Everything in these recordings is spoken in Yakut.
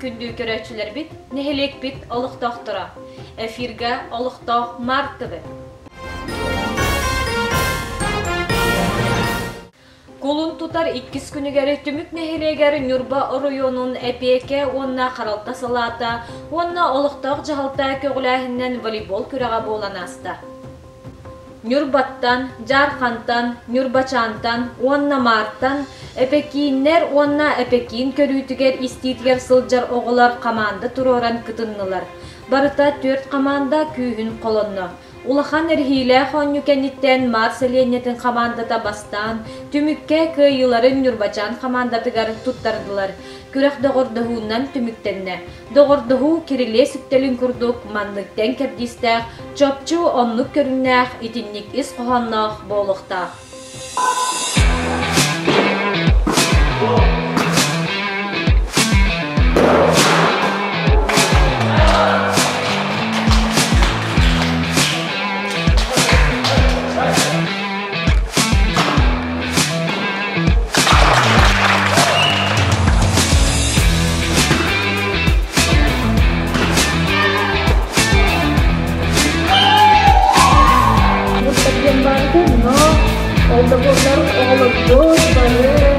күндү көрөөччүлэрбит, нэһилиэкпит олохтоохторо! Эфиргэ олохтоох Март ТВ. Кулун тутар иккис күнүгэр Түмүк нэһилиэгэр Ньурба оройуонун эпиэкэ уонна харалта салаата уонна олохтоох дьаһалта көҕүлээһининэн волейбол күрэҕэ буолан ааста. Ньурбаттан, Дьаархантан, Ньурбачаантан уонна Маартан эпэкииннэр уонна эпэкиин көрүүтүгэр-истиитигэр сылдьар оҕолор хамаанда туруоран кытыннылар. Барыта түөрт хамаанда күүһүн холонно. Улахан эрийиилээх оонньуу кэнниттэн Маар сэлиэнньэтин хамаандата бастаан, түмүккэ кыайыыларын Ньурбачаан хамаандатыгар туттардылар. Күрэх доҕордоһуунан түмүктэннэ. Доҕордоһуу кирилиэс үктэлин курдук маннык тэҥ кэрдиистээх, чопчу оннук көрүҥнээх, итинник ис хоһоонноох буолуохтаах. Ол да буоллар оҕолорбут бары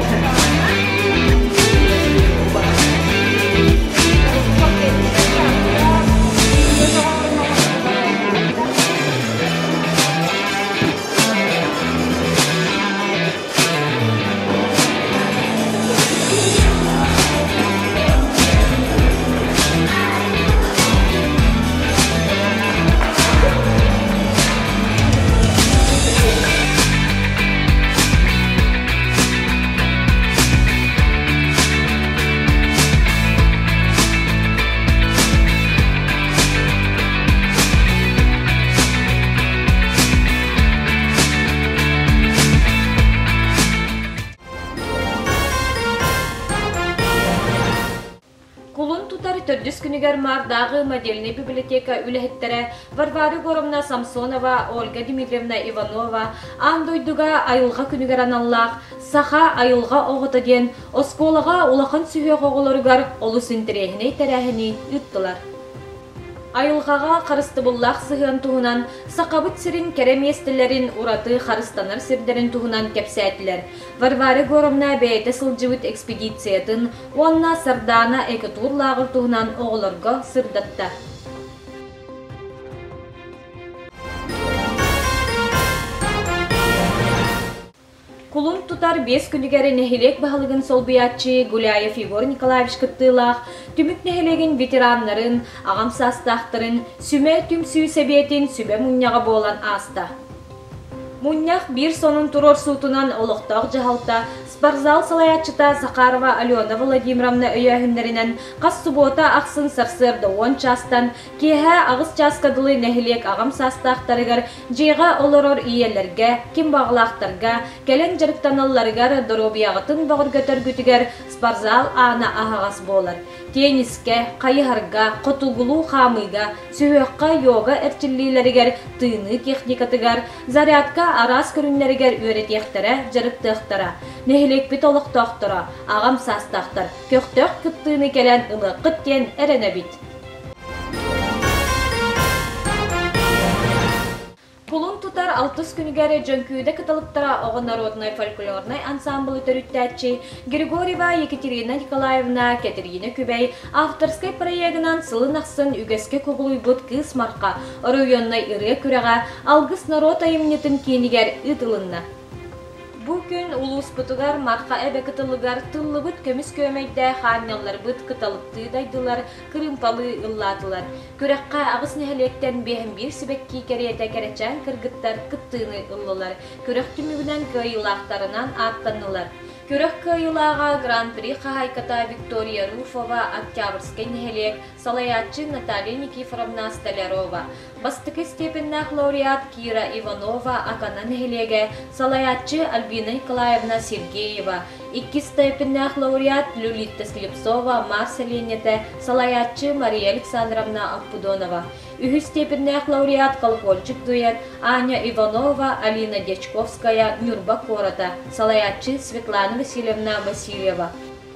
Кулун тутар төрдүс күнүгэр Маардааҕы модельнай библиотека үлэһиттэрэ Варвара Егоровна Самсонова, Ольга Дмитриевна Иванова аан дойдуга айылҕа күнүгэр аналлаах «Саха айылҕа оҕото» диэн оскуолаҕа улахан сүһүөх оҕолоругар олус интэриэһинэй тэрээһини ыыттылар. Айылҕаҕа харыстыбыллаах сыһыан туһунан, Сахабыт сирин кэрэ миэстэлэрин ураты харыстанар сирдэрин туһунан кэпсээтилэр. Варвара Егоровна бэйэтэ сылдьыбыт экспедициятын уонна Сардаана экотур лааҕыр туһунан оҕолорго сырдатта. Кулун тутар биэс күнүгэр нэһилиэк баһылыгын солбуйааччы Гуляев Егор Николаевич кыттыылаах Түмүк нэһилиэгин ветераннарын, аҕам саастаахтарын Сүмэ түмсүү сэбиэтин сүбэ мунньаҕа буолан ааста. Мунньах биир сонун туруорсуутунан олохтоох дьаһалта спортзал салайааччыта Захарова Алена Владимировна өйөөһүннэринэн хас субуота ахсын сарсыарда уон чаастан киэһэ аҕыс чааска дылы нэһилиэк аҕам саастаахтарыгар дьиэҕэ олорор ийэлэргэ, ким баҕалаахтарга кэлэн дьарыктаналларыгар доруобуйаҕытын бөҕөргөтөргүтүгэр спортзал аана аһаҕас буолар. Теннискэ, хайыһарга, хотугулуу хаамыыга, сүһүөххэ йога эрчиллиилэригэр, тыыныы техникатыгар, зарядка араас көрүҥнэригэр үөрэтиэхтэрэ, дьарыктыахтара. Нэһилиэкпит олохтоохторо, аҕам саастаахтар көхтөөх кыттыыны кэлэн ылыаххыт диэн эрэнэбит. Кулун тутар алтыс күнүгэр Дьөҥкүүдэ кыталыктара оҕо народнай фольклорнай ансаамбылы төрүттээччи Григорьева Екатерина Николаевна Кэтириинэ Күбэй авторскай проегынан сылын ахсын үгэскэ кубулуйбут Кыыс Марха оройуоннай ырыа күрэҕэ Алгыс норуот айымньытын киинигэр ыытылынна. Бу күн улууспутугар Марха эбэ кытылыгар тыллыбыт көмүс күөмэйдээх аанньалларбыт кыталыктыы дайдылар, кырыымпалыы ыллаатылар. Күрэххэ аҕыс нэһилиэктэн биэһин биир сибэкки кэриэтэ кэрэчээн кыргыттар кыттыыны ыллылар. Күрэх түмүгүнэн кыайыылаахтарынан ааттаннылар. Күрэх кыайыылааҕа Гран-при хаһаайката Виктория Руфова, Октябрьскай нэһилиэк, салайааччы Наталья Никифоровна Столярова, Бастакы степеннээх лауреат Кира Иванова, Акана нэһилиэгэ, салайааччы Альбина Николаевна Сергеева, иккис степеннээх лауреат Люлитта Слепцова, Маар сэлиэнньэтэ, салайааччы Мария Александровна Аппудонова, үһүс степеннээх лауреат колокольчик дуэт Аня Иванова, Алина Дьячковская, Ньурба куората, салайааччы Светлана Васильевна Васильева.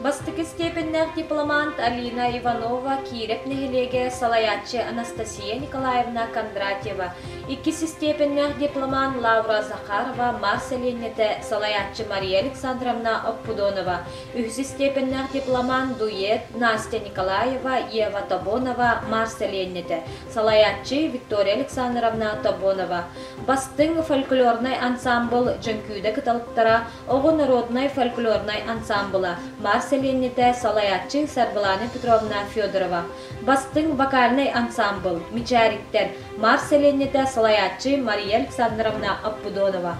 Бастакы степеннээх дипломант Алина Иванова, Киирэп нэһилиэгэ, салайааччы Анастасия Николаевна Кондратьева, иккис степеннээх дипломант Лавра Захарова, Маар сэлиэнньэтэ, салайааччы Мария Александровна Оппудонова, үһүс степеннээх дипломант дуэт Настя Николаева, Ева Тобонова, Маар сэлиэнньэтэ, салайааччы Виктория Александровна Тобонова, бастыҥ фольклорнай ансаамбыл Дьөҥкүүдэ кыталыктара оҕо народнай фольклорнай ансаамбыла Маар сэлиэнньэтэ, салайааччы Саргылана Петровна Федорова, бастыҥ вокальнай ансаамбыл Мичээриктэр Маар сэлиэнньэтэ, салайааччы Мария Александровна Оппудонова,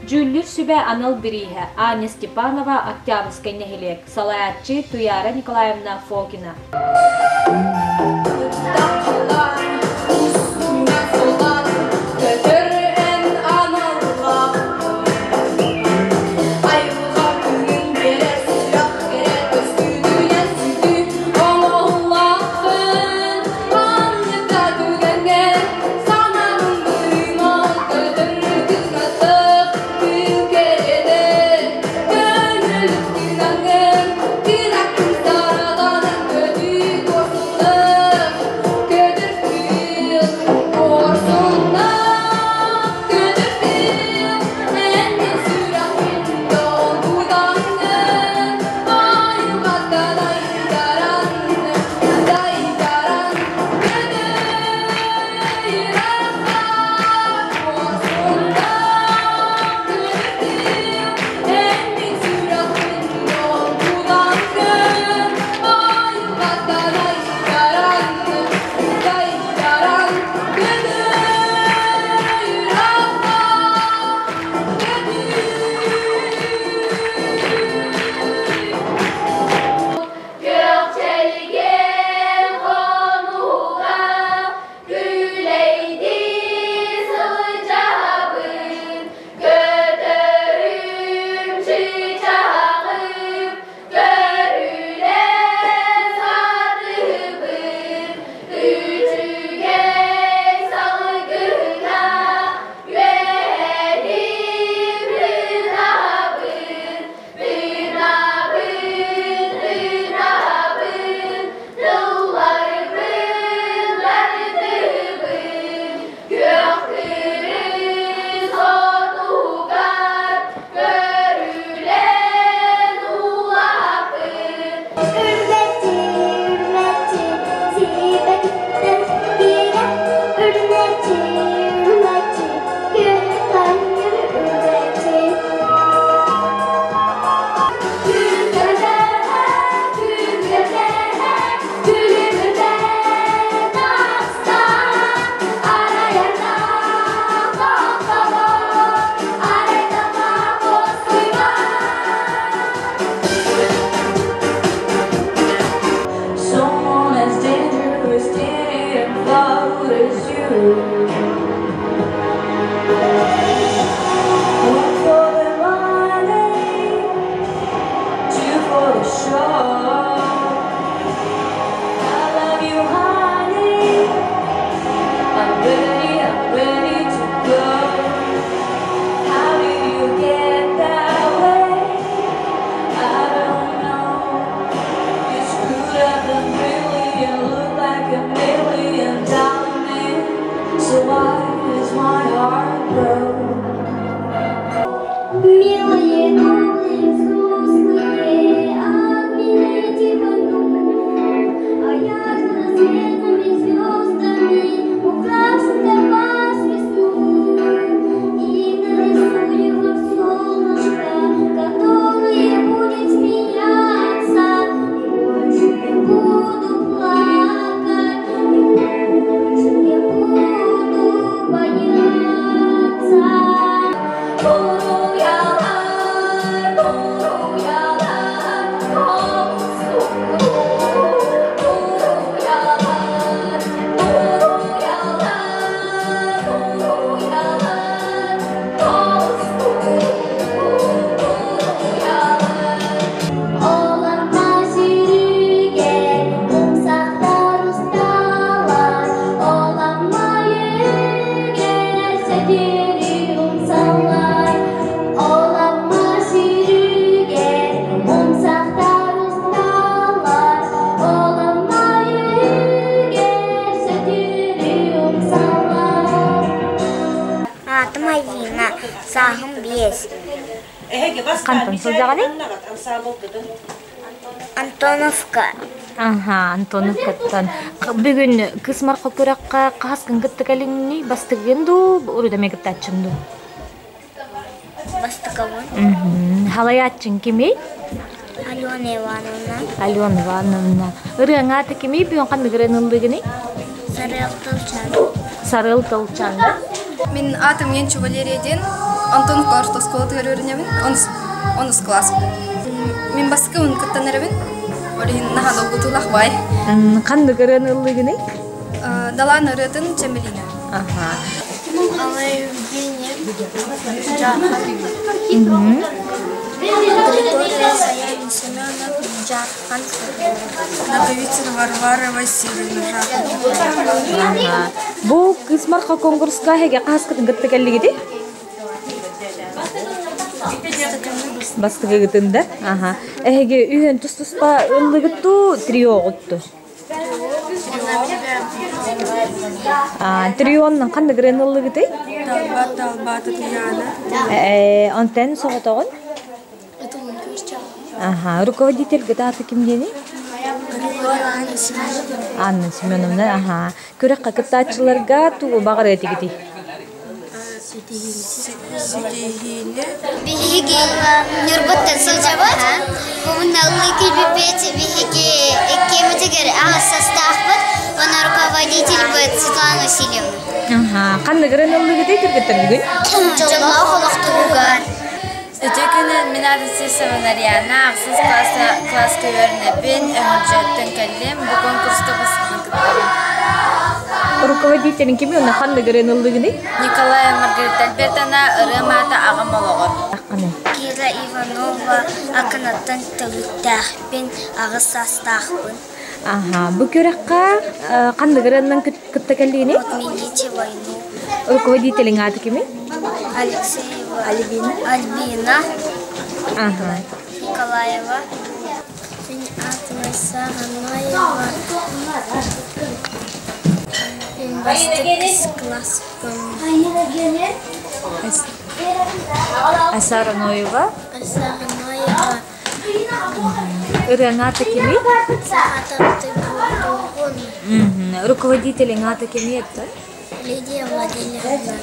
Дьүүллүүр сүбэ анал бирииһэ Аня Степанова, Октябрьскай нэһилиэк, салайааччы Туяра Николаевна Фокина. Someone as dangerous didn't float as you. One for the money, two for the show. I love you, honey. I'm ready to go. How did you get that way? I don't know. You screwed up a million, look like a $1 million man. So why is my heart broke? Милые, добрые, взрослые, отмерите войну, а я разноцветными звездами украшу для вас весну и нарисую вам солнышко, которое будет смеяться, и больше не буду плакать, и больше не буду бояться. Буду я. Биэс. Хантан сылдьаҕыный? Антоновка. Аха, Антоновкаттан. Бүгүн кыс марха күрэххэ хаһыс кытта кэлиҥний? Бастыгын дуу, урут эмиэ кыттааччын дуу? Бастакыбын. Халайааччыҥ кимий? Алена Ивановна. Алена Ивановна. Ырыаҥа аты кимий? Бүгүн ханнык ырыаны ыллыгыный? Сарыал Тылчан. Сарыал Тылчан да? Мин аатым Янчу Валерия диэн Антоновка орто оскуолатыгар үөрэнэбин. Онус класс. Мин бастакыбын кыттан эрэбин. Ол иһин наһаа долгутуулаах баай. Ханнык ырыаны ыллыгыный? Далаан ырыатын Чэмэлиинэ. Аха. Алла Евгения Григорьева Саян Семенов Жархан Наговицына Варвара Васильевна Ага. Бу кыс марха конкурска эһиги хаһыскытын кытта кэллигити? Бастыгыгытын да? Аха. Эһиги үһүөн тус-туспа ыллыгыттуу, триоҕутту? Трионнан ханнык ырыаны ыллыгытый? Талба талба Татьяна. Э, онтон соҕотоҕун? Аха, руководитель аты ким диэний? Анна Семеновна, аха. Күрэххэ кыттааччыларга тугу баҕарыа этигитий? Ситиһиини. Биһиги Ньурбаттан сылдьабыт. Бу килбиппит биһиги иккиэмитигэр аҕыс састаахпыт. Уонна руководительбыт Светлана Васильевна. Аха, ханнык ырыаны кыргыттар бүгүн? Дьоллоох олохтугар. Үтүө күнүн, мин Алексеева Нарьяна, ахсыс класска үөрэнэбин, өҥүрдьөттөн кэллим, бу конкурска бастакы кыттабын. Руководителин кими уонна ханнык ырыаны ыллыгыный? Николай Маргарита Альбертовна ырыа маата аҕам олоҕор. Кира Иванова Аканаттан төрүттээхпин, аҕыс саастаахпын. Аха, бу күрэххэ ханнык ырыаннан кытта кэллигиний? Отмените войну. Руководителиҥ аата кимий? Алексеева Альбина. Альбина Ага. Николаева. Мин аатым Саганоева. Бастакы класспын. Асара Ноева. Саганоева. Ырыаҥ аата кимий? Сахатапты буолуоҕун. Руководителиҥ аата кимий это? Лидия Владимировна.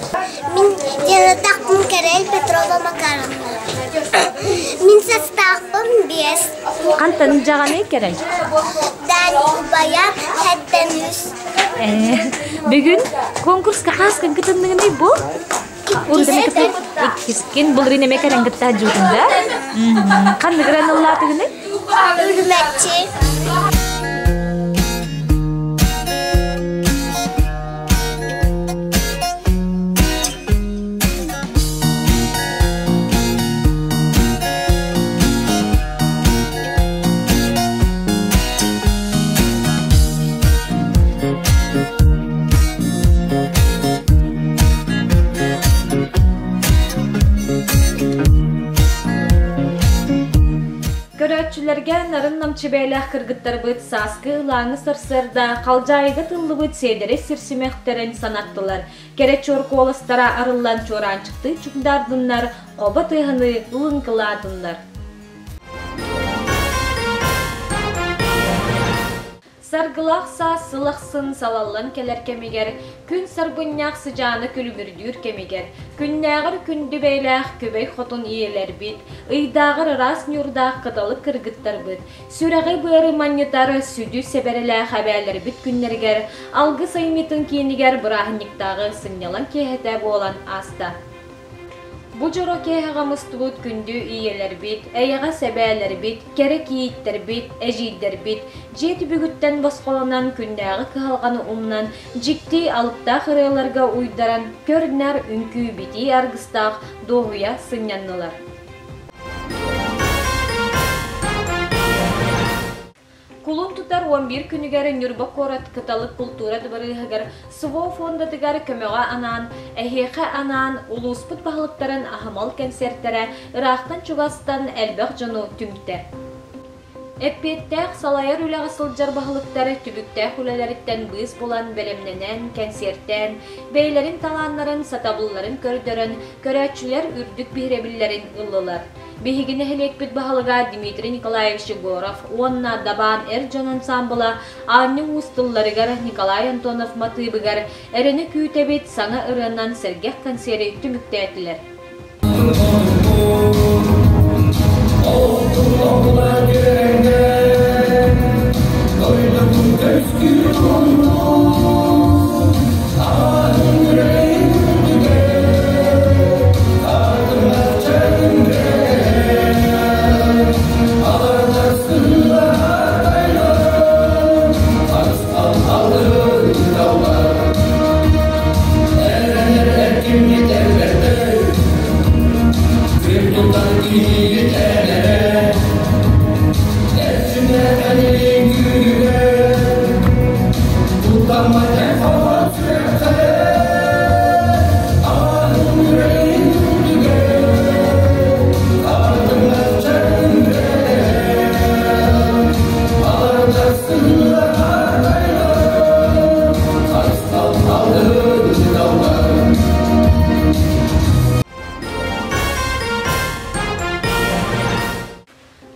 Мин дьарытахпын Карель Петрова Макаровна. Мин састаахпын биэс. Хантан дьаҕаный Кэрэл? Дан убайа хэттэн үс. Бүгүн конкурска хааскын кытынныгыный бу? Иккискин былырыын эмэ кэлэн кытта дьуутун да? Ханнык ыран ыллаатыгыный? Үрмэтчи. Көрөөччүлэргэ нарын-намчы бэйэлээх кыргыттарбыт сааскы ылааҥы сарсыарда халдьаайыга тыллыбыт сиэдэрэй сирсимэхтэрин санаттылар. Кэрэ чуор куоластара арыллан чуораанчыктыы чугдаардыннар, хобо тыаһыныы лыҥкылаатыннар. Саргылаах саас сыл ахсын салаллан кэлэр кэмигэр, күн сарбынньах сыдьаана күлүмүрдүүр кэмигэр, күннээҕэр күндү бэйэлээх күбэй хотун ийэлэрбит, ыйдааҕар ыраас ньуурдаах кыталык кыргыттарбыт, сүрэҕи-быары манньытар сүдү сэбэрэлээх эбээлэрбит күннэригэр алгыс айымньытын киинигэр бырааһынньыктааҕы сынньалаҥ киэһэтэ буолан ааста. Бу дьоро киэһэҕэ мустубут күндү ийэлэрбит, эйэҕэс эбээлэрбит, кэрэ кийииттэрбит, эдьиийдэрбит дьиэ түбүгүттэн босхолонон күннээҕи кыһалҕаны умнан, дьикти алыптаах ырыаларга уйдаран көр-нар үҥкүү-битии аргыстаах дуоһуйа сынньаннылар. Кулун тутар 11 күнүгэр Ньурба куорат Кыталык култуура дыбарыаһыгар СВО фондатыгар көмөҕө анаан, эһиэхэ анаан улууспут баһылыктарын аһымал кэнсиэртэрэ ыраахтан-чугастан элбэх дьону түмтэ. Эппиэттээх салайар үлэҕэ сылдьар баһылыктар түбүктээх үлэлэриттэн быыс булан бэлэмнэнэн, кэнсиэртээн, бэйэлэрин талааннарын, сатабылларын көрдөрөн, көрөөччүлэр үрдүк биһирэбиллэрин ыллылар. Биһиги нэһилиэкпит баһылыга Дмитрий Николаевич Егоров уонна Дабаан эр дьон ансаамбыла Аанньа уус тылларыгар Николай Антонов матыыбыгар Эрэни күүтэбит саҥа ырыанан сэргэх кэнсиэри түмүктээтилэр.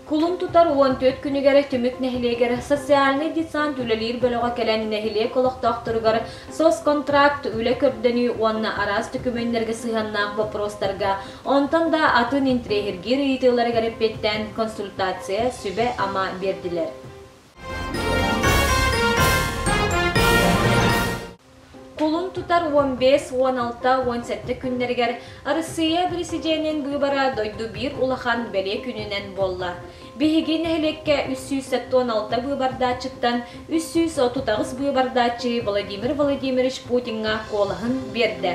Кулун тутар 14 күнүгэр Түмүк нэһилиэгэр социальнай десант үлэлиир бөлөҕө кэлэн нэһилиэк олохтоохторугар соцконтракт, үлэ көрдөнүү уонна араас дөкүмүөннэргэ сыһыаннаах боппуруостарга, онтон да атын интириэһиргиир ыйытыыларыгар эппиэттээн консультация, сүбэ-ама биэрдилэр. Кулун тутар 15, 16, 17 күннэригэр Арассыыйа Бэрэсидьиэнин быыбара дойду биир улахан бэлиэ күнүнэн буолла. Биһиги нэһилиэккэ 376 быыбардааччыттан 338 быыбардааччы Владимир Владимирович Путиҥҥа куолаһын биэрдэ.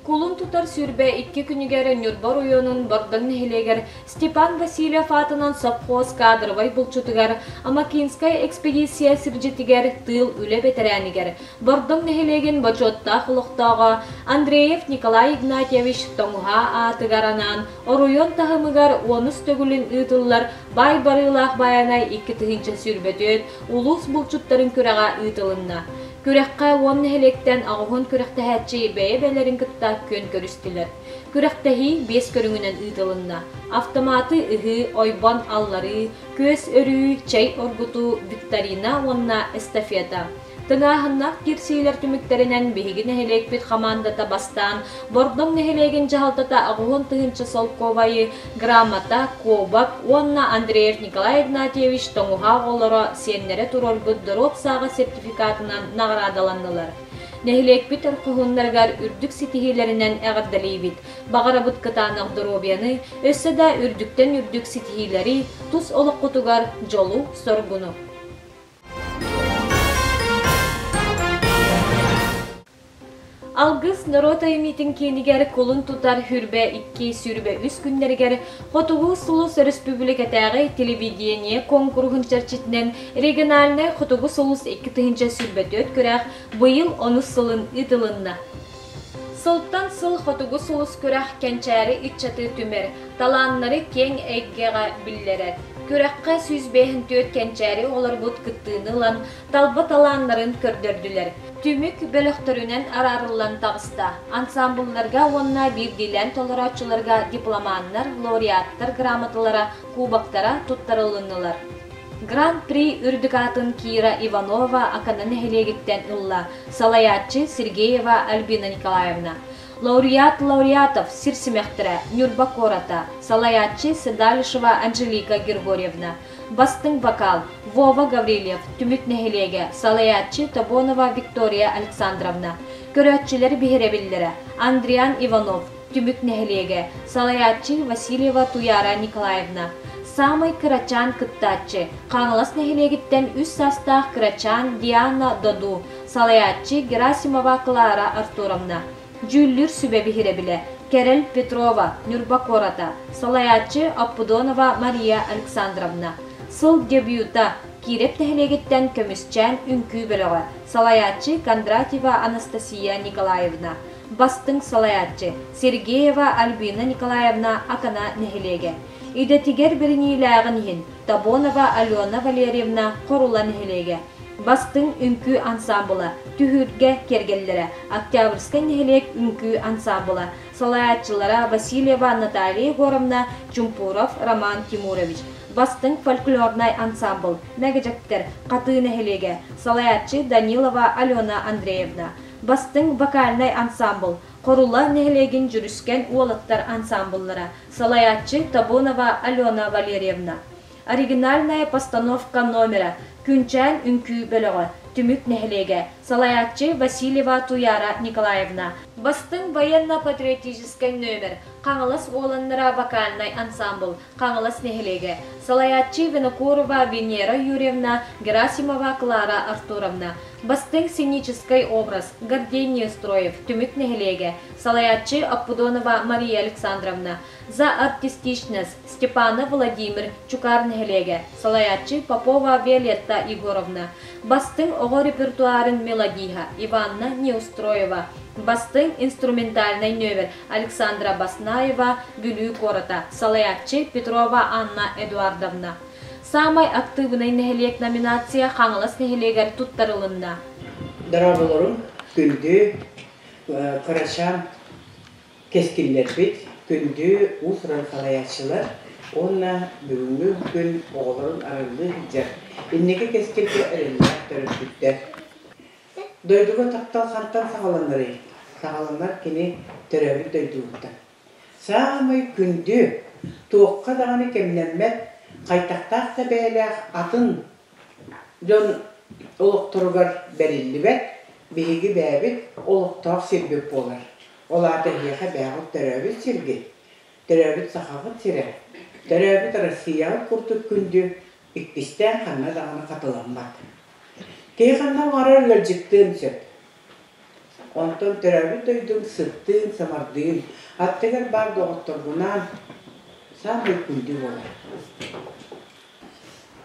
Кулун тутар 22 күнүгэр Ньурба оройуонун Бордоҥ нэһилиэгэр Степан Васильев аатынан сопхуос кадровай булчутугар Амакинскай экспедиция сирдьитигэр тыыл үлэ бэтэрээнигэр Бордоҥ нэһилиэгин бочуоттаах олохтооҕо Андреев Николай Игнатьевич Тоҥуһаа аатыгар анаан оройуон таһымыгар онус төгүлүн ыытыллар баай барыылаах Байанай 2024 улуус булчуттарын күрэҕэ ыытылынна. Күрэххэ уон нэһилиэктэн аҕыһын күрэхтэһээччи бэйэ-бэйэлэрин кытта күөн көрүстүлэр. Күрэхтэһии биэс көрүҥүнэн ыытылынна. Автоматы ыһыы, ойбон алларыы, күөс өрүү, чэй оргутуу, викторина уонна эстафета. Тыҥааһыннаах киирсиилэр түмүктэринэн биһиги нэһилиэкпит хамаандата бастаан Бордоҥ нэһилиэгин дьаһалтата 80 тыһыынча солкуобайы грамота, куобак уонна Андреев Николай Игнатьевич тоҥуһа оҕолоро сиэннэрэ туруорбут доруоп сааҕа сертификатынан наҕараадаланнылар. Нэһилиэкпит өрхоһууннарыгар үрдүк ситиһиилэринэн эҕэрдэлиибит. Баҕарабыт кытаанах доруобуйаны, өссө да үрдүктэн үрдүк ситиһиилэри, тус олоххутугар дьолу-соргуну! Алгыс норуот айымньытын киинигэр кулун тутар хүрбэ икки сүүрбэ үс күннэригэр Хотугу сулус өрөспүүбүлүкэтээҕи телевидение куонкуруһун чэрчитинэн региональнай Хотугу сулус 2024 күрэх быйыл онус сылын ыытылынна. Сылтан сыл Хотугу сулус күрэх кэнчээри ыччаты түмэр, талааннары киэҥ эйгэҕэ биллэрэр. Күрэххэ 154 кэнчээри оҕолорбут кыттыыны ылан, талба талааннарын көрдөрдүлэр. Түмүк бөлөхтөрүнэн араарыллан таҕыста. Ансаамбылларга уонна биирдиилээн толорооччуларга дипломаннар, лауреаттар грамоталара, кубоктара туттарылыннылар. Гран-при үрдүк аатын Кира Иванова Акана нэһилиэгиттэн ылла, салайааччы Сергеева Альбина Николаевна. Лауреат лауреатов сир симэхтэрэ Ньурба куората, салайааччы Седалишева Анжелика Григорьевна. Бастыҥ вокал Вова Гаврильев, Түмүк нэһилиэгэ, салайааччы Тобонова Виктория Александровна. Көрөөччүлэр биһирэбиллэрэ Андриан Иванов, Түмүк нэһилиэгэ, салайааччы Васильева Туяра Николаевна. Саамай кырачаан кыттааччы, Хаҥалас нэһилиэгиттэн үс саастаах кырачаан Диана Доду, салайааччы Герасимова Клара Артуровна. Дьүүллүүр сүбэ биһирэбилэ Кэрэл Петрова, Ньурба куората, салайааччы Оппудонова Мария Александровна. Сыл дебюта Киирэп нэһилиэгиттэн Көмүсчээн үҥкүү бөлөҕө, салайааччы Кондратьева Анастасия Николаевна. Бастыҥ салайааччы Сергеева Альбина Николаевна Акана нэһилиэгэ. Идэтигэр бэриниилээҕин иһин Табонова Алена Валерьевна Хорула нэһилиэгэ. Бастыҥ үҥкүү ансаамбыла, Түһүлгэ киэргэллэрэ, Октябрьскай нэһилиэк үҥкүү ансаамбыла, салайааччылара Васильева Наталья Егоровна, Чумпуров Роман Тимурович, Бастыҥ фольклорнай ансаамбыл, Мэгэдьэктэр, Хатыы нэһилиэгэ, салайааччы Данилова Алена Андреевна, Бастыҥ вокальнай ансаамбыл, Хорула нэһилиэгин Дьүрүскэн уолаттар ансаамбыллара, салайааччы Табунова Алена Валерьевна. Оригинальная постановка номера Күнчээн үҥкүү бөлөҕө, Түмүк нэһилиэгэ, салайааччы Васильева Туяра Николаевна. Бастыҥ военно-патриотическай нүөмэр Хаҥалас уоланнара вокальнай ансамбл, Хаҥалас нэһилиэгэ, салайааччы Винокурова Венера Юрьевна, Герасимова Клара Артуровна. Бастыҥ сценическай образ Гордей Неустроев, Түмүк нэһилиэгэ, салайааччы Оппудонова Мария Александровна. За артистичность Степанов Владимир, Чукаар нэһилиэгэ, салайааччы Попова Виолетта Егоровна, бастыҥ оҕо репертуарын мелодиһа Иванна Неустроева, бастыҥ инструментальнай нүөмэр Александра Баснаева, Бүлүү куората, салайааччы Петрова Анна Эдуардовна. Саамай актыыбынай нэһилиэк номинация Хаҥалас нэһилиэгэр туттарылынна. Дорооболорум, күндү кырачаан Кэскиллэрбит, күндү уус-уран салайааччылар уонна бүгүҥҥү күн оҕолорун арыаллыы сылдьар инники кэскилгэ эрэллээх төрөппүттэр. Дойдуга таптал хантан саҕаланарый? Саҕаланар кини төрөөбүт дойдугуттан. Саамай күндү, туохха даҕаны кэмнэммэт, хайтахтаах да бэйэлээх атын дьон олохторугар бэриллибэт, биһиги бэйэбит олохтоох сирбит буолар. Ол аата эһиэхэ бэйэҕит төрөөбүт сиргит, төрөөбүт Сахаҕыт сирэ, төрөөбүт Россияҕыт курдук күндү иккистээн ханна даҕаны хатыламмат. Киһи ханна баҕарар ыалдьыттыан сөп. Онтон төрөөбүт дойдуҥ сыттыын-самардыын, аттыгар баар доҕотторгунаан саамай күндү буолар.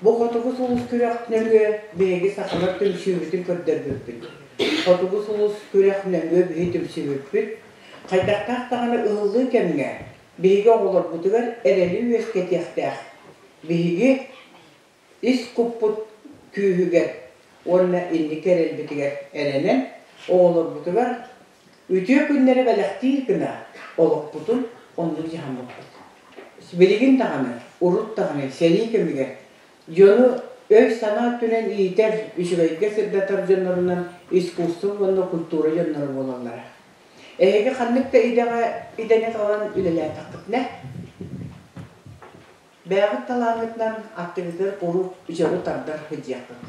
Бу Хотугу сулус күрэх нөҥүө биһиги сахалар түмсүүбүтүн көрдөрбүппүт. Хотугу сулус күрэх нөҥүө биһи түмсүбүппүт. Хайдахтаах даҕаны ыһыллыы кэмҥэ биһиги оҕолорбутугар эрэли үөскэтиэхтээх. Биһиги ис куппут күүһүгэр уонна инники эрэлбитигэр эрэнэн оҕолорбутугар үтүө күннэри бэлэхтиир гына олохпутун оннук дьаһаммыппыт. Билигин даҕаны, урут даҕаны сэрии кэмигэр дьону өй-санаа өттүнэн иитэр, үчүгэйгэ сырдатар дьоннорунан искусство уонна культура дьонноро буолаллара. Эһиги ханнык да идэҕэ идэни талан үлэлээтэххитинэ, Бэйэҕит талааҥҥытынан аттыгытыгар куруук дьону тардар сылдьыаххыт.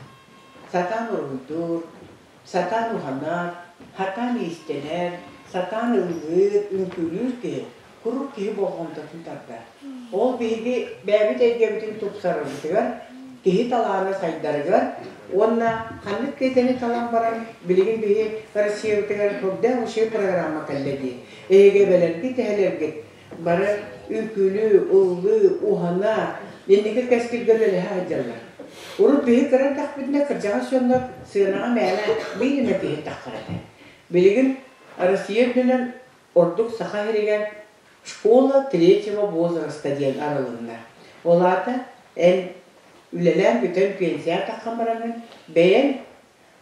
Сатаан уруһуйдуур, сатаан уһанар, сатаан иистэнэр, сатаан ыллыыр, үҥкүүлүүр киһи куруук киһи болҕомтотун тардар. Ол биһиги бэйэбит эйгэбитин тупсарарбытыгар, киһи талаана сайдарыгар уонна ханнык киэтэни талан баран билигин биһи Россиябытыгар көрдөөх үчүгэй программа кэллэ дии. Эһиги эбэлэргит, эһэлэргит Бары үҥкүүлүү, ыллыы, уһана, инники кэскилгэ үлэлэһэ сылдьаллар. Урут биһи кыра эрдэхпитинэ кырдьаҕас дьоннор сыанаҕа мээнэ биир эмэ киһи таххар этэ. Билигин Россия үрдүнэн ордук Саха сиригэр школа третьего возраста диэн арылынна. Ол аата эн үлэлээн бүтэн пенсияҕа таххан бараҥҥын бэйэҥ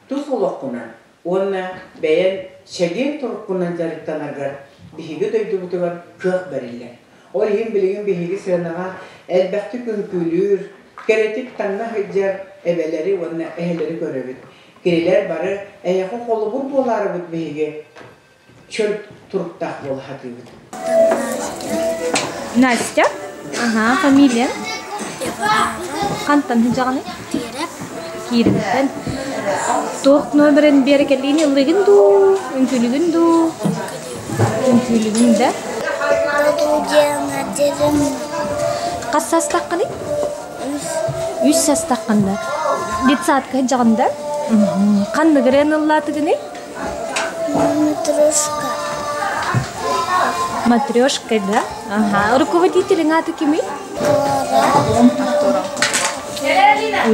Тус олоххунан уонна бэйэҥ чэгиэн туруккунан дьарыктанаргар биһиги дойдубутугар кыах бэриллэр. Ол иһин билигин биһиги сыанаҕа элбэхтик үҥкүүлүүр, кэрэтик таҥна сылдьар эбэлэри уонна эһэлэри көрөбүт. Кинилэр бары эһиэхэ холобур буолаарыбыт биһиги чөл туруктаах буола сатыыбыт. Настя? Ага, фамилия? Хантан сылдьаҕыный? Киириттэн. Туох номерин биэрэ кэллиини ыллыгын дуу, үҥкүүлүгүн дуу? Үҥкүүлүгүн да? Хас саастааххыный? Үс састаххында. Детсадка дьаҕында. Ханныгырыан ыллаатыгыный? Матрешка. Матрешка, да? Ага. Руководитель ааты кимий?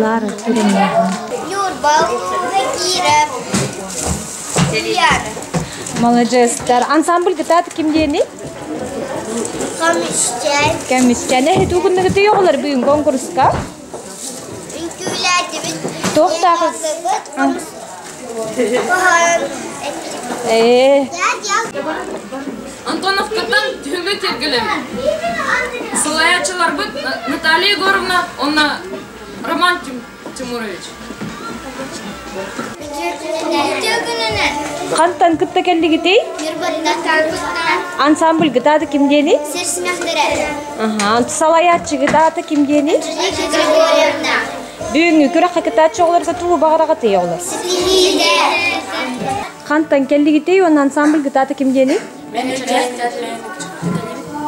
Лара Туремова. Ньурба, Закира, Ульяна. Маладьыастар. Ансамбль гытааты ким диэний? Көмүсчээн. Көмүсчээн. Эһи тугунныгыты оҕолор бүгүн конкурска? Үҥкүүлээтибит. Туохтаах? Ээ. Антоновкаттан түһүлгэ тиэргэлэм. Салайааччыларбыт Наталья Егоровна уонна Роман Тимурович. Хантан кытта кэллигитий? Ансамбль гытааты ким диэний? Сир симэхтэрэ. Аха, салайааччы гытааты ким диэний? Григорьевна. Бүгүҥҥү күрэххэ кытааччы оҕолорго тугу баҕараҕытый оҕолор? Ситиһиилэр. Хантан кэллигитий уонна ансамбль гытааты ким диэний?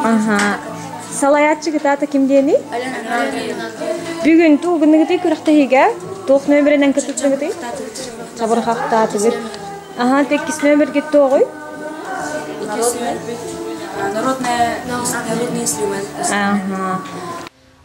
Аха. Салайааччы кытаата ким диэний? Бүгүн тугуныгытый күрэхтэһиигэ туох нөмеринэн кытыттыгытый? Чабырҕахтаатыгыт. Аха, теккис нөмергит туоҕуй? Народная, народный инструмент. Аха.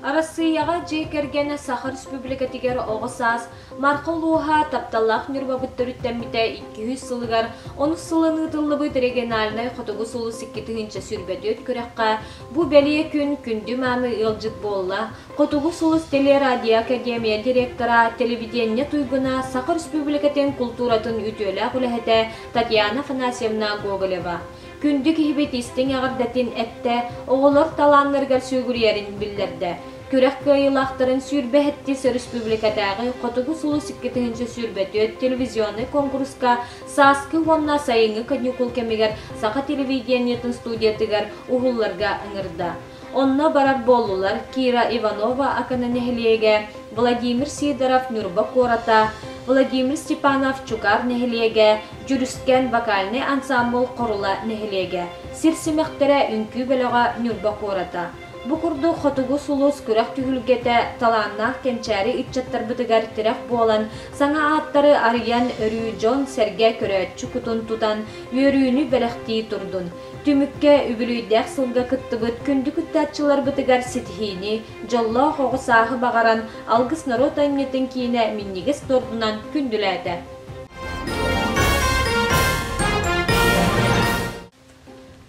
Арассыыйаҕа дьиэ кэргэн Саха Республикатыгар оҕо саас Марха улууһа тапталлаах Ньурбабыт төрүттэммитэ 200 сылыгар онус сылын ыытыллыбыт региональнай Хотугу сулус 2024 күрэххэ бу бэлиэ күн күндү мааны ыалдьыт буолла. Хотугу сулус телерадиоакадемия директора, телевидение туйгуна, Саха Республикатын култууратын үтүөлээх үлэһитэ Татьяна Афанасьевна Гоголева. Күндү киһибит истиҥ эҕэрдэтин эттэ, оҕолор талааннарыгар сүгүрүйэрин биллэрдэ. Күрэх кыайыылаахтарын 27 өрөспүүбүлүкэтээҕи Хотугу сулус 2024 телевизионнай куонкуруска сааскы уонна сайыҥҥы каникул кэмигэр саха телевидениетын студиятыгар уһулларга ыҥырда. Онно барар буоллулар Кира Иванова Акана нэһилиэгэ, Владимир Сидоров Ньурба куората, Владимир Степанов Чукаар нэһилиэгэ, Дьүрүскэн вокальнай ансаамбыл Хорула нэһилиэгэ, Сир симэхтэрэ үҥкүү бөлөҕө Ньурба куората. Бу курдук Хотугу сулус күрэх түһүлгэтэ талааннаах кэнчээри ыччаттарбытыгар тирэх буолан, саҥа ааттары арыйан өрүү дьон-сэргэ көрөөччү кутун тутан, үөрүүнү бэлэхтии турдун. Түмүккэ үбүлүөйдээх сылга кыттыбыт күндү кыттааччыларбытыгар ситиһиини, дьоллоох оҕо сааһы баҕаран, Алгыс норуот айымньытын киинэ минньигэс тордунан күндүлээтэ.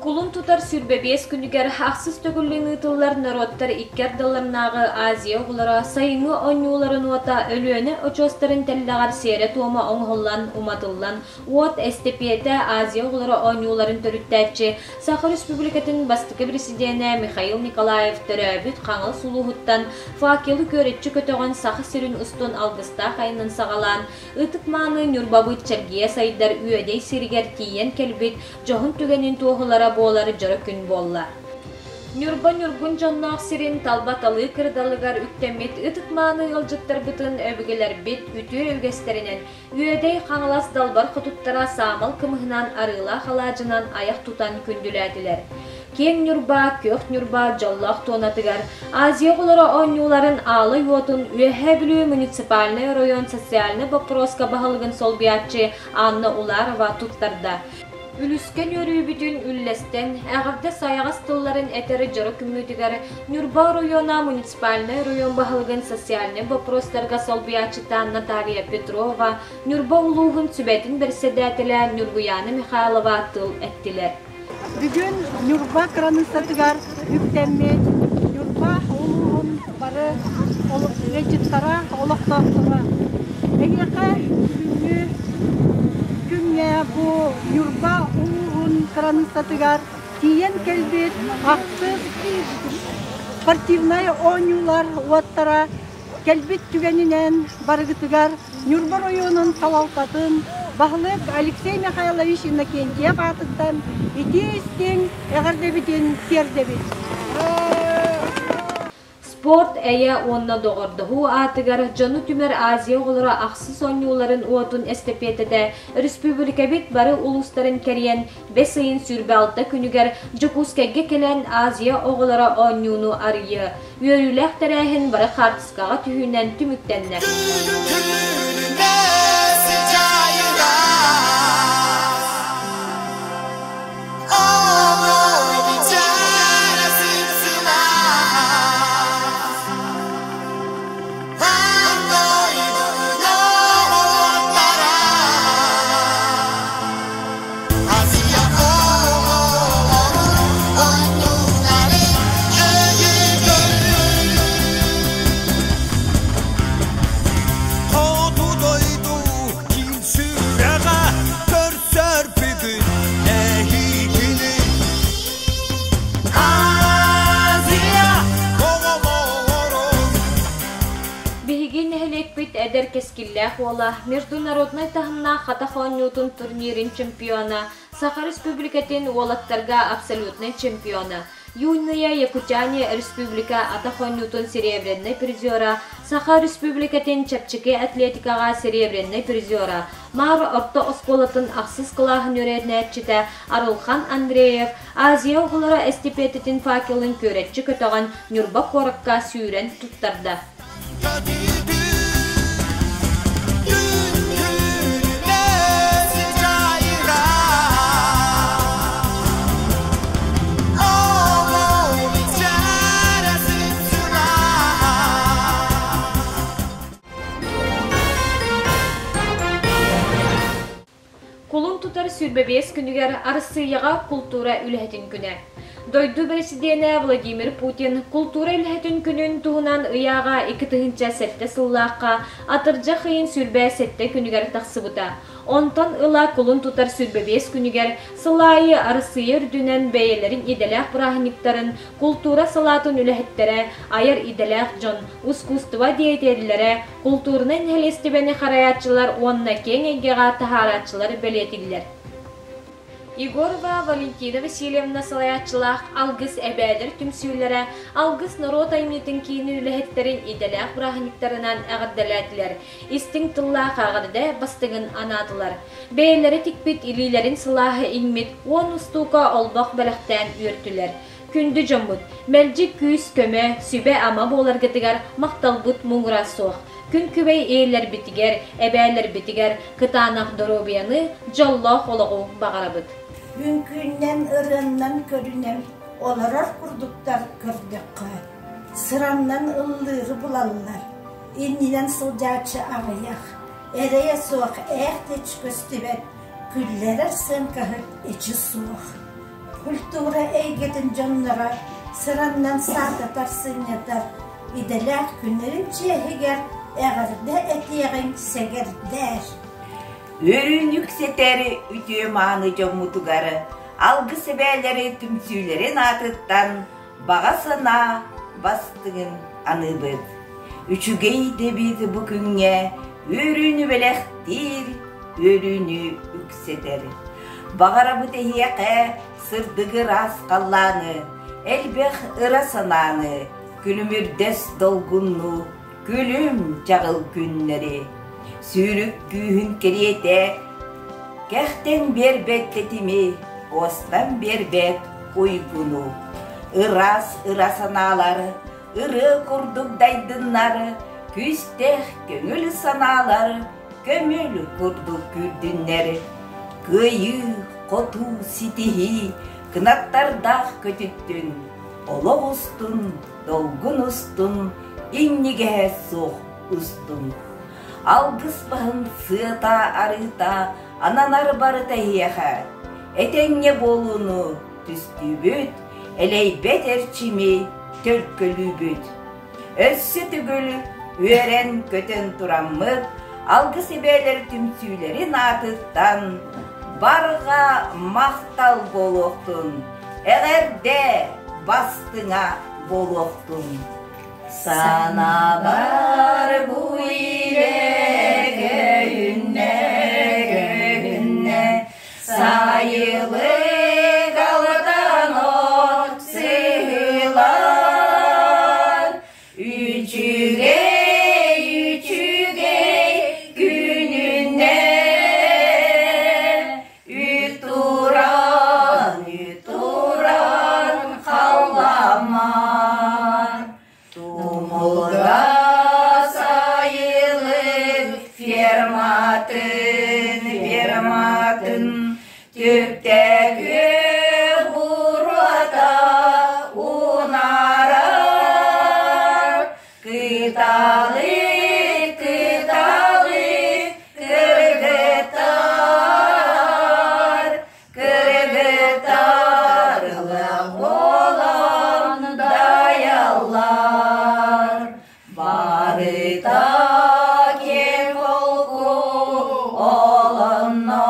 Кулун тутар 25 күнүгэр ахсыс төгүллүн ыытыллар норуоттар икки ардыларынааҕы Азия оҕолоро сайыҥҥы оонньууларын уота Өлүөнэ очуостарын тэллэҕэр сиэрэ-туома оҥоһуллан, уматыллан Уот эстэпиэтэ Азия оҕолоро оонньууларын төрүттээччи, Саха Республикатын бастакы президенэ Михаил Николаев төрөөбүт Хаҥалас улууһуттан факелы күөрэччи көтөҕөн Саха сирин устун алгыстаах айанын саҕалаан, ытык-мааны Ньурбабыт чэлгийэ сайдар Үөдэй сиригэр тиийэн кэлбит дьоһун түгэнин туоһулара буолар дьоро күн буолла. Ньурба ньургун дьонноох сирин талба талыы кырдалыгар үктэммит ытык-мааны ыалдьыттарбытын өбүгэлэрбит үтүө үгэстэринэн Үөдэй Хаҥалас далбар хотуттара саамал кымыһынан арыылаах алаадьынан айах тутан күндүлээтилэр. Киэҥ Ньурба, Күөх Ньурба дьоллоох туонатыгар Азия оҕолоро оонньууларын аалай уотун Үөһээ Бүлүү муниципальнай оройуон социальнай боппуруоска баһылыгын солбуйааччы Анна Уларова туттарда. Үлүскэн үөрүүбүтүн үллэстэн, эҕэрдэ сайаҕас тылларын этэр дьоро күммүтүгэр Ньурба оройуона муниципальнай оройуон баһылыгын социальнай боппуруостарга солбуйааччыта Наталья Петрова, Ньурба улууһун сүбэтин бэрэссэдээтэлэ Ньургуйаана Михайлова тыл эттилэр. Бүгүн Ньурба кыраныыссатыгар үктэммит Ньурба улууһун бары ыалдьыттара, олохтоохторо эһиэхэ бүгүҥҥү күҥҥэ бу Ньурба улууһун кыраныыссатыгар тиийэн кэлбит ахсыс спортивнай оонньуулар уоттара кэлбит түгэнинэн барыгытыгар Ньурба оройуонун салалтатын баһылык Алексей Михайлович Иннокентьев аатыттан итии-истиҥ эҕэрдэбитин тиэрдэбит. Спорт, эйэ уонна доҕордоһуу аатыгар дьону түмэр Азия оҕолоро ахсыс оонньууларын уотун эстэпиэтэтэ өрөспүүбүлүкэбит бары улуустарын кэрийэн бэс ыйын 26 күнүгэр Дьокуускайга кэлэн Азия оҕолоро оонньууну арыйыа. Үөрүүлээх тэрээһин бары хаартыскаҕа түһүүнэн түмүктэннэ. Хоту дойду киин сүрэҕэ көрсөр бүгүн эһигини Азия оҕолорун Биһиги нэһилиэкпит эдэр кэскиллээх уола, международнай таһымнаах хатах оонньуутун турнирын чемпиона, Саха Республикатын уолаттарга абсолютнай чемпиона, Юные Якутяне республика атах оонньуутун серебряный призера, Саха Республикатын чэпчэки атлетикаҕа серебряный призера, Маар орто оскуолатын ахсыс кылааһын үөрэнээччитэ Арылхан Андреев Азия оҕолоро эстипиэтитин факелын күөрэччи көтөҕөн Ньурба куоракка сүүрэн туттарда. Кулун тутар 25 күнүгэр Арассыыйаҕа култуура үлэһитин күнэ. Дойду бэрэсидиэнэ Владимир Путин култуура үлэһитин күнүн туһунан ыйааҕа 2007 сыллаахха атырдьах ыйын 27 күнүгэр тахсыбыта. Онтон ыла кулун тутар 25 күнүгэр сыл аайы Арассыыйа үрдүнэн бэйэлэрин идэлээх бырааһынньыктарын култуура салаатын үлэһиттэрэ, айар идэлээх дьон, ускуустуба диэйэтэллэрэ, култуурунай нэһилиэстибэни харайааччылар уонна киэҥ эйгэҕэ таһаарааччылар бэлиэтиллэр. Егорова Валентина Васильевна салайааччылаах Алгыс эбээлэр түмсүүлэрэ Алгыс норуот айымньытын киинин үлэһиттэрин идэлээх бырааһынньыктарынан эҕэрдэлээтилэр, истиҥ тыллаах эҕэрдэ бастыҥын анаатылар. Бэйэлэрэ тикпит илиилэрин сылааһы иҥмит уон устуука олбох бэлэхтээн үөртүлэр. Күндү дьоммут, мэлдьи күүс-көмө, сүбэ-ама буоларгытыгар махталбыт муҥура суох. Күн күбэй ийэлэрбитигэр, эбээлэрбитигэр кытаанах доруобуйаны, дьоллоох олоҕу баҕарабыт. Үҥкүүннэн, ырыаннан көрүнэн олорор курдуктар көрдөххө, сыраннан ыллыыры булаллар, иннинэн сылдьааччы аҕыйах, эрэйэ суох ээх да көстүбэт, күллэрэр сыаҥкаһыт эчи суох. Культура эйгэтин дьонноро сыраннан саататар сынньатар идэлээх күннэрин чиэһигэр эҕэрдэ этиэҕиҥ сэгэрдээр. Үөрүүнү үксэтэр үтүө мааны дьоммутугар алгыс эбээлэри түмсүүлэрин аатыттан баҕа санаа бастыҥын аныыбыт. Үчүгэй дэбит бу күҥҥэ үөрүүнү бэлэхтиир, үөрүүнү үксэтэр. Баҕарабыт эһиэхэ сырдык ыраас халлааны, элбэх ыра санааны, күлүмүрдэс долгунну, күлүм чаҕыл күннэри. Сүүрүк күүһүн кэриэтэ кэхтэн биэрбэт тэтими, уостан биэрбэт уйгуну. Ыраас ыра санаалар, ырыа курдук дайдыннар, күүстээх көҥүл санаалар көмүл курдук күүрдүннэр. Кыайыы, хотуу, ситиһии кынаттардаах көтүттүн, олох устун, долгун устун, иҥнигэһэ суох устун. Алгыс баһын сыата-арыыта ананар барыта эһиэхэ, этэҥҥэ буолууну түстүүбүт, элэйбэт эрчими төлкөлүүбүт. Өссө төгүл үөрэн-көтөн тураммыт алгыс эбээлэр түмсүүлэрин аатыттан барҕа махтал буолуохтун, эҕэрдэ бастыҥа буолуохтун. Санаабар бу илэ көһүннэ, көһүннэ, сайылык алтан от сыһылар. ферматын түптэ күөх буруота унаарар Кыталык, кыталык, кыргыттар, кыргыттар ылах буолан дайаллар. Барыта киэҥ холку олонно,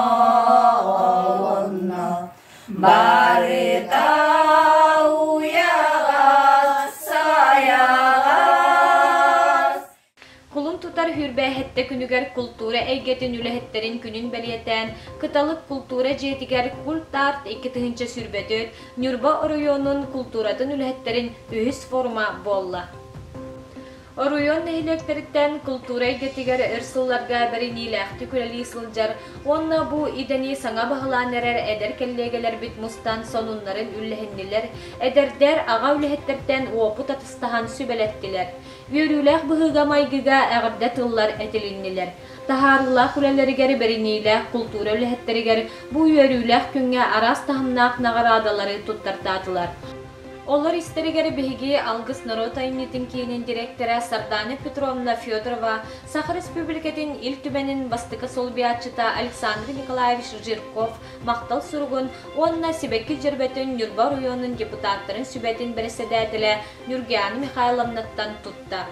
олонно. Барыта уйаҕас, сайаҕас. Кулун тутар Хүрбээһэттэ күнүгэр култуура эйгэтин үлэһиттэрин күнүн бэлиэтээн, Кыталык култуура дьиэтигэр Культ-арт 2024 Ньурба оройуонун култууратын үлэһиттэрин үһүс форума буолла. Оройуон нэһилиэктэриттэн култуура эйгэтигэр өр сылларга бэриниилээхтик үлэлии сылдьар уонна бу идэни саҥа баһылаан эрэр эдэр кэллиэгэлэрбит мустан сонуннарын үллэһиннилэр, эдэрдэр аҕа үлэһиттэртэн уопут атастаһан сүбэлэттилэр. Үөрүүлээх быһыыга-майгыга эҕэрдэ тыллар этилиннилэр. Таһаарыылаах үлэлэригэр бэриниилээх култуура үлэһиттэригэр бу үөрүүлээх күҥҥэ араас таһымнаах наҕараадалары туттартаатылар. Олор истэригэр биһиги Алгыс норуот айымньытын киинин дириэктэрэ Сардана Петровна Федорова, Саха Республикатын Ил Түмэнин бастакы солбуйааччыта Александр Николаевич Жирков махтал суругун уонна сибэкки дьөрбөтүн Ньурба оройуонун депутаттарын сүбэтин бэрэссэдээтэлэ Нюргиана Михайловнаттан тутта.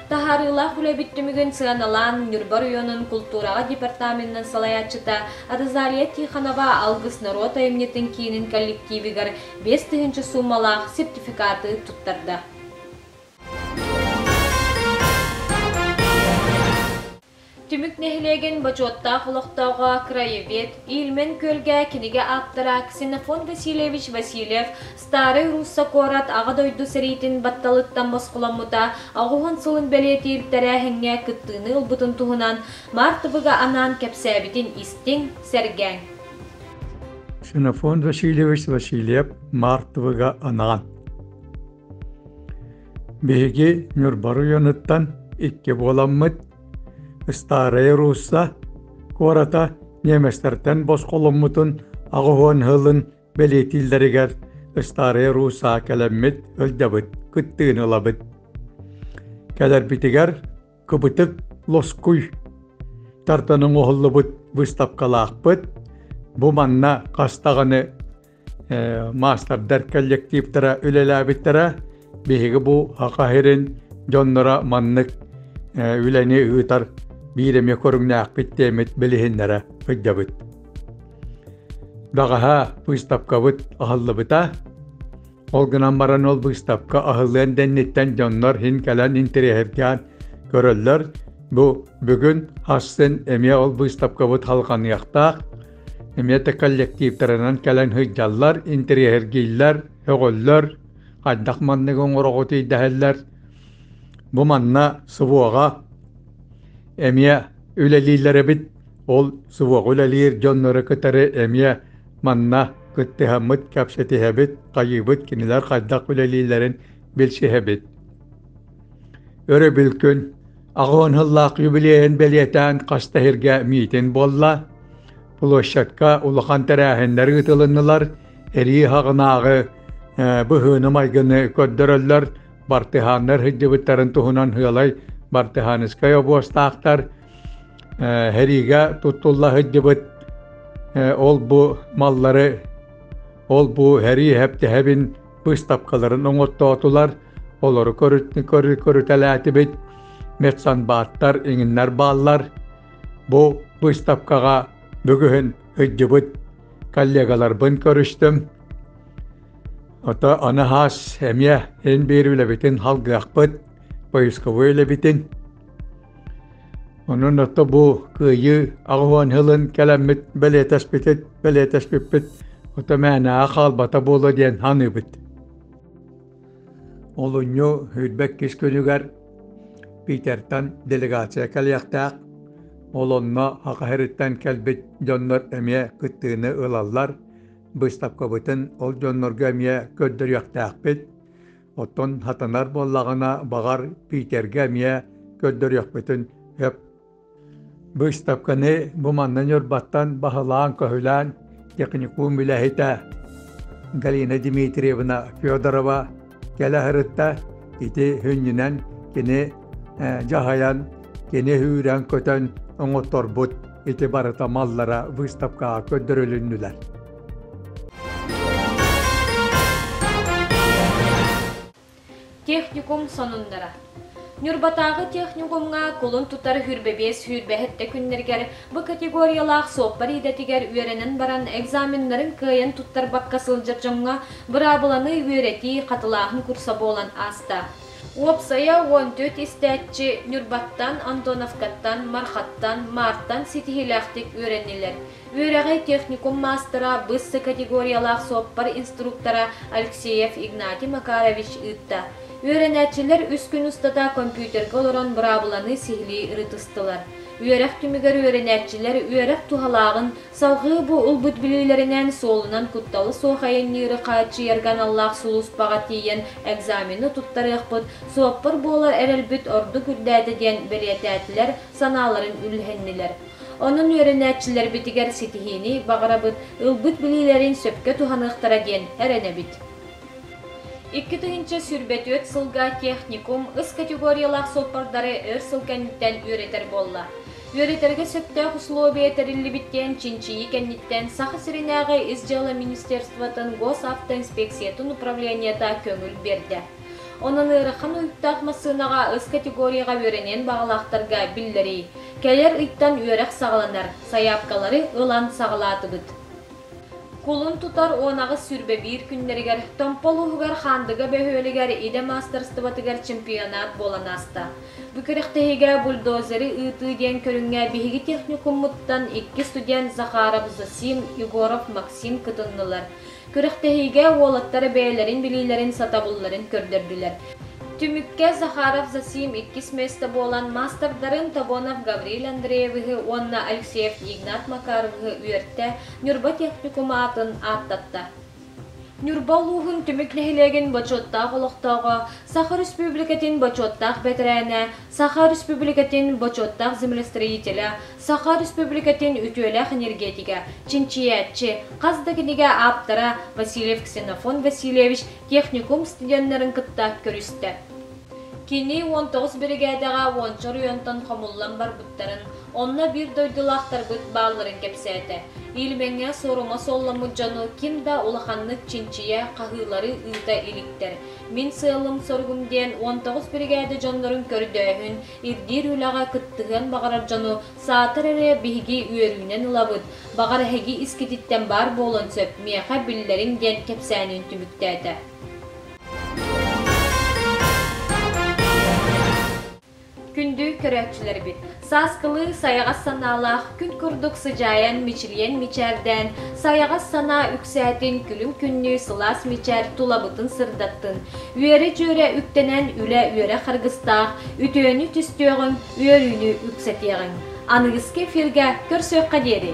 Таһаарыылаах үлэбит түмүгүн сыаналаан Ньурба оройуонун култуураҕа департаменын салайааччыта Розалия Тихонова Алгыс норуот айымньытын киинин коллективигэр 5000 суумалаах сертификаты туттарда. Түмүк нэһилиэгин бочуоттаах олохтооҕо краевед, Ильмен күөлгэ кинигэ ааптара Ксенофонт Васильевич Васильев Старай Русса куорат Аҕа дойду сэриитин батталыттан босхоломмута аҕыһын сылын бэлиэтиир тэрээһиҥҥэ кыттыыны ылбытын туһунан Мартовыга анаан кэпсээбитин истиҥ, сэргээҥ. Ксенофонт Васильевич Васильев Мартовыга анаан Биһиги Ньурба оройуонуттан икки буоламмыт Старая Русса куората немецтэртэн босхоломмутун аҕыһуон сылын бэлиэтииллэригэр Старая Русса кэлэммит ылдьабыт, кыттыыны ылабыт. Кэлэрбитигэр кыбытык лоскуй тардан оҥоһуллубут выставкалаахпыт. Бу манна хас даҕаны маастардар коллективтара үлэлээбиттэрэ. Биһиги бу Саха сирин дьонноро маннык үлэни ыытар биир эмиэ көрүҥнээхпит диэммит билиһиннэрэ сылдьабыт. Бэҕэһээ выставкабыт аһыллыбыта. Ол гынан баран ол выставка аһыллыан дэнниттэн дьоннор иһин кэлэн интэриэһиргээн көрөллөр. Бу бүгүн астын эмиэ ол выставкабыт халҕаныахтаах. Эмиэ да коллективтарынан кэлэн сылдьаллар, интэриэһиргииллэр, өҕөллөр, хайдах манныгы оҥороҕутуй дэһэллэр. Бу манна СВО-ҕа эмиэ үлэлииллэр эбит. Ол СВО-ҕа үлэлиир дьоннору кытары эмиэ манна кыттыһаммыт, кэпсэтиһэбит, хайыыбыт, кинилэр хайдах үлэлииллэрин билсиһэбит. Өрөбүл күн аҕыһын сыллаах юбилейын бэлиэтээн хас да сиргэ миитин буолла. Площадка улахан тэрээһиннэр ыытылыннылар, эрии хаҕынааҕы быһыыны-майгыны көрдөрөллөр, бартыһааннар сылдьыбыттарын туһунан сыалай бартыһааныскай обуостаахтар, сэриигэ туттулла сылдьыбыт ол-бу маллары, ол-бу сэрии хэптэһэбин быыстапкаларын оҥоттоотулар, олору көрүтэлээтибит, медсанбааттар иҥиннэр бааллар. Бу быыстапкаҕа бүгүһүн сылдьыбыт коллегаларбын көрүстүм. Ото аны хаас эмиэ ин биир үлэбитин халгыахпыт, поисковой үлэбитин. Онон ото бу кыайыы аҕыһуон сылын кэлэммит бэлиэтэспитит, бэлиэтэспиппит ото мээнэҕэ хаалбата буолуо диэн саныыбыт. Олунньу 22 күнүгэр Питертан делегация кэлиэхтээх. Ол онно Саха сириттэн кэлбит дьоннор эмиэ кыттыыны ылаллар. Быыстапкабытын ол дьоннорго эмиэ көрдөрүөхтээхпит. Оттон сатанар буоллаҕына, баҕар, Питергэ эмиэ көрдөрүөхпүтүн сөп. Быыстапканы бу манна Ньурбаттан баһылаан-көһүлээн техникум үлэһитэ Галина Дмитриевна Федорова кэлэ сырытта. Ити хүннүнэн кини дьаһайан, кини үүрэн-көтөн оҥотторбут ити барыта маллара выставкаҕа көрдөрүлүннүлэр. Техникум сонуннара. Ньурбатааҕы техникумҥа кулун тутар хүрбэбиэс сүүрбэһэттэ күннэригэр бу категориялаах суоппар идэтигэр үөрэнэн баран экзаменнарын кыайан туттарбакка сылдьар дьоҥҥо быраабыланы үөрэтии хатылааһын курса буолан ааста. Уопсайа 14 истээччи Ньурбаттан, Антоновкаттан, Мархаттан, Маартан ситиһиилээхтик үөрэннилэр. Үөрэҕи техникум маастара, быссы категориялаах суоппар инструктора Алексеев Игнатий Макарович ыытта. Үөрэнээччилэр үс күн устата компьютерга олорон быраабыланы сиһилии ырытыстылар. Үөрэх түмүгэр үөрэнээччилэр үөрэх туһалааҕын, салҕыы бу ылбыт билиилэринэн суолунан кутталы суох айанньыыры хааччыйарга аналлаах сулууспаҕа тиийэн экзамены туттарыахпыт, суоппар буолар эрэлбит ордук үрдээтэ диэн бэлиэтээтилэр, санааларын үллэһиннилэр. Онон үөрэнээччилэрбитигэр ситиһиини баҕарабыт, ылбыт билиилэрин сөпкө туһаныахтара диэн эрэнэбит. 2024 сылга техникум ыс категориялаах суоппардары өр сыл кэнниттэн үөрэтэр буолла. Үөрэтэргэ сөптөөх условия тэриллибит диэн чинчийии кэнниттэн Саха сиринээҕи Ис дьыала министерствотын госавтоинспекциятын управлениета көҥүл биэрдэ. Онон ыарахан уйуктаах массыынаҕа ыс категорияҕа үөрэниэн баҕалаахтарга биллэрии. Кэлэр ыйтан үөрэх саҕаланар, сайаапкалары ылан саҕалаатыбыт. Кулун тутар 18-21 күннэригэр Томпо улууһугар Хаандыга бөһүөлэгэр идэ маастарыстыбатыгар чемпионат буолан ааста. Бу күрэхтэһиигэ бульдозеры ыытыы диэн көрүҥҥэ биһиги техникуммуттан икки студент Захаров Зосим, Егоров Максим кытыннылар. Күрэхтэһиигэ уолаттар бэйэлэрин билиилэрин, сатабылларын көрдөрдүлэр. Түмүккэ Захаров Засим иккис миэстэ буолан маастардарын Тобонов Гаврил Андреевиһы уонна Алексеев Игнат Макаровиһы үөртэ, Ньурба техникум аатын ааттатта. Ньурба улууһун Түмүк нэһилиэгин бочуоттаах олохтооҕо, Саха Өрөспүүбүлүкэтин бочуоттаах бэтэрээнэ, Саха Өрөспүүбүлүкэтин бочуоттаах землестроителэ, Саха Өрөспүүбүлүкэтин үтүөлээх энергетигэ, чинчийээччи, хас да кинигэ ааптара Васильев Ксенофонт Васильевич техникум студеннарын кытта көрүстэ. Кини 19 биригээдэҕэ уонча оройуонтан хомуллан барбыттарын, онно биир дойдулаахтарбыт баалларын кэпсээтэ. Ильмеҥҥэ суорума суолламмыт дьону ким да улаханнык чинчийэ, хаһыылары ыыта иликтэр. Мин сыалым-соругум диэн 19 биригээдэ дьоннорун көрдөөһүн, ирдиир үлэҕэ кыттыһыан баҕарар дьону саатар эрэ биһиги үөрүүнэн ылабыт, баҕар эһиги искититтэн баар буолуон сөп, миэхэ биллэриҥ диэн кэпсээнин түмүктээтэ. Күндү көрөөччүлэрбит, сааскылыы сайаҕас санаалаах күн курдук сыдьаайан, мичилийэн мичээрдээн, сайаҕас санаа үксээтин, күлүм күннүү сылаас мичээр тулабытын сырдаттын, үөрэ-дьүөрэ үктэнэн үлэ-үөрэх харгыстаах, үтүөнү түстүөҕүҥ, үөрүүнү үксэтиэҕиҥ. Аныгыскы эфиргэ көрсүөххэ диэри!